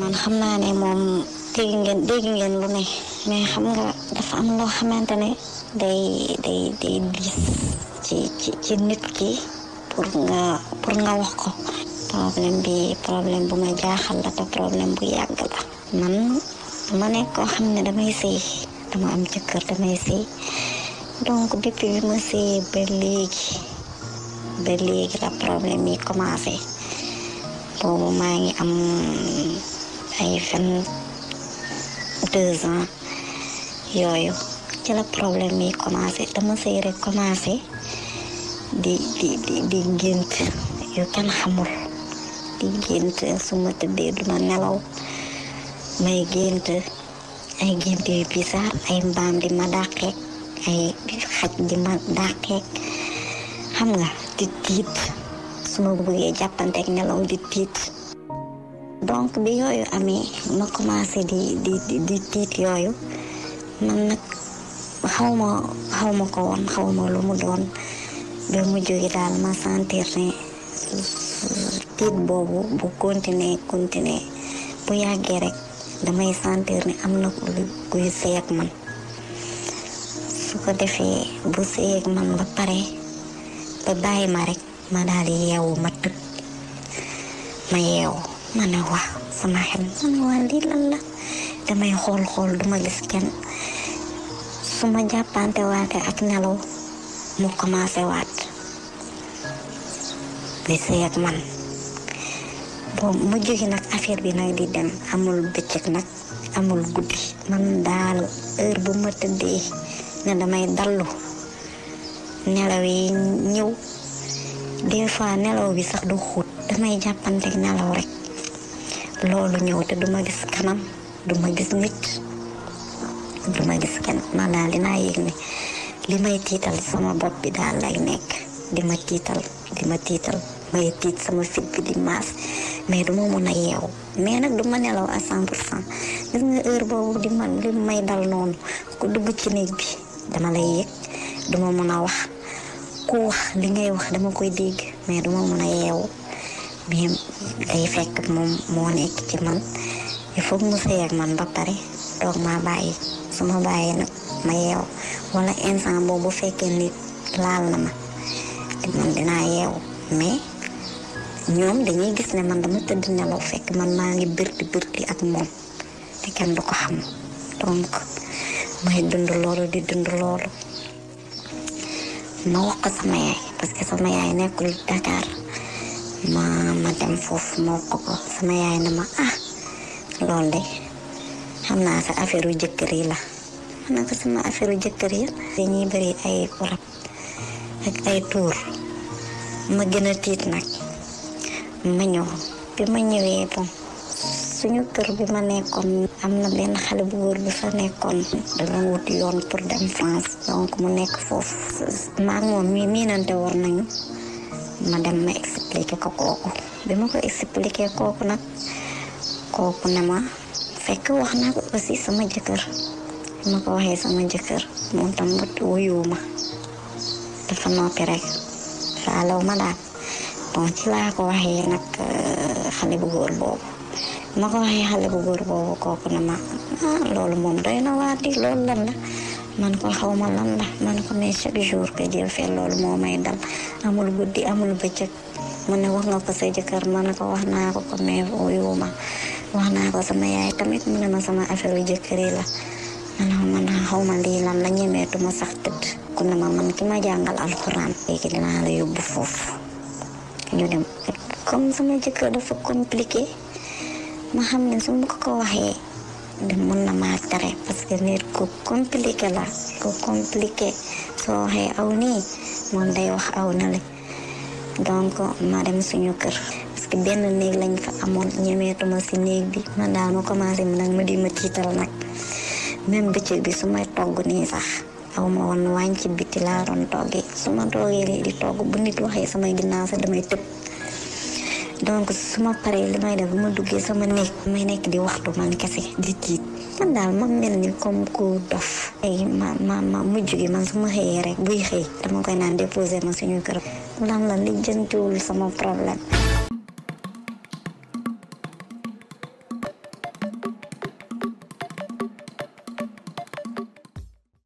man xam naa ne moom dégg ngeen lu ne mais xam nga dafa am loo xamante ne day diis ci nit ki pour nga wax ko problème bu ma jaaxal la te problème bu yàgg la man ma nekk koo xam ne damay sëy dama am jëkkër damay sëy donc depuis bi ma sëyee ba léegi la problème yi commencé boobu maa ngi am ay 22 ans yooyu ci la problème yi commencé dama sëy rek commencé di gént yu kenn xamul di gént su ma tëddee duma nelaw may gént ay gént yu bizarre ay mbaam di ma dàqeek ay xaj di ma dàqeek xam nga di tiit su ma bëggee jàppanteek nelaw di tiit donc bi yooyu amee ma commencé di tiit yooyu man nag xawma ko woon xawma lu mu doon ba mu jóge daal ma sentir ne tiit boobu bu continuer bu yàggee rek damay sentir ne am na kuy sëy ak man su ko defee bu sëy ak man ba pare ba bàyyi ma rek ma daal di yeewu ma tëdd ma yeewu ma ne waa sama xel ma ne waa lii lan la damay xool duma gis kenn su ma jàppante waate ak nelaw mu commencé waat di sëy ak man boobu mu jóge nag affaire bi nag di dem amul bëccëg nag amul guddi man daal heure bu ma tëddee ne damay dallu nelaw yi ñëw des fois nelaw bi sax du xóot damay jàppanteeg nelaw rek loolu ñëw te duma gis kanam duma gis nit duma gis kenn man daal dinaa yëg ne li may tiital sama bopp bi daal lay nekk di ma tiital may tiit sama fit bi di maas mais duma mën a yeewu mais nag duma nelaw à 100% gis nga heure boobu di man li may dal noonu ku dugg ci néeg bi dama lay yëg duma mën a wax ku wax li ngay wax dama koy dégg mais duma mën a yeewu mais day fekk moom moo nekk ci man il faut mu sëy ak man ba pare toog maa bàyyi su ma bàyyee nag ma yeewu wala instant boobu fekkee nit laal na ma man dinaa yeewu mais ñoom dañuy gis ne man dama tëdd nelaw fekk man maa ngi bërti ak moom te kenn du ko xam donc may dund loolu di dund loolu ma wax ko sama yaay parce que sama yaay nekkul Dakar ma dem foofu ma wax ko sama yaay na ma loolu de xam naa sa affaire u jëkkër yi la ma ne ko sama affaire u jëkkër yi dañuy bëri ay rab ak ay tuur ma gën a tiit nag ma ñëw bi ma ñëwee bon suñu kër bi ma nekkoon am na benn xale bu góor bi fa nekkoon dama wut yoon pour dem France donc mu nekk foofu maa ngi moom miinante war nañu ma dem ma expliqué ko kooku bi ma ko expliqué kooku nag kooku ne ma fekk wax naa ko aussi sama jëkkër ma ko waxee sama jëkkër moom tam wuyu ma dafa noppi rek faalaw ma daal bon ci laa ko waxee nag xale bu góor boobu ma ko waxee xale bu góor boobu kooku ne ma loolu moom doy na waar di loolu lan la man ko xaw ma lan la man ko mais chaque jour que jël fee loolu moo may dal amul guddi amul bëccëg mu ne wax nga ko sa jëkkër ma ne ko wax naa ko mais wuyu ma wax naa ko sama yaay tamit mu ne ma sama affaire yu jëkkër yi la man xaw ma lii lan la ñemeetuma sax tëdd ku ne ma man ki ma jàngal alxuraan léegi dinaa la yóbbu foofu ñu dem comme sama jëkkër dafa compliqué ma xam ne su ma ko waxee de mën na maa tere parce que nit ku compliqué la ku compliqué soo waxee aw nii moom day wax aw na le donc ma dem suñu kër parce que benn néeg lañ fa amoon ñemeetuma si néeg bi man daal ma commencé nag ma di ma tiital nag même bëccëg bi su may togg nii sax aw ma woon waañ ci biti laa doon toggee su ma toogee di togg bu nit waxee samay ginnaaw sax damay tëb donc su ma paree li may def bu ma duggee sama néeg may nekk di waxtu man kese di tiit man daal ma mel ni comme ku dof ay ma mujj gi man su ma xëyee rek buy xëy dama koy naan déposé ma suñu kër lan la lijjantiwul sama problème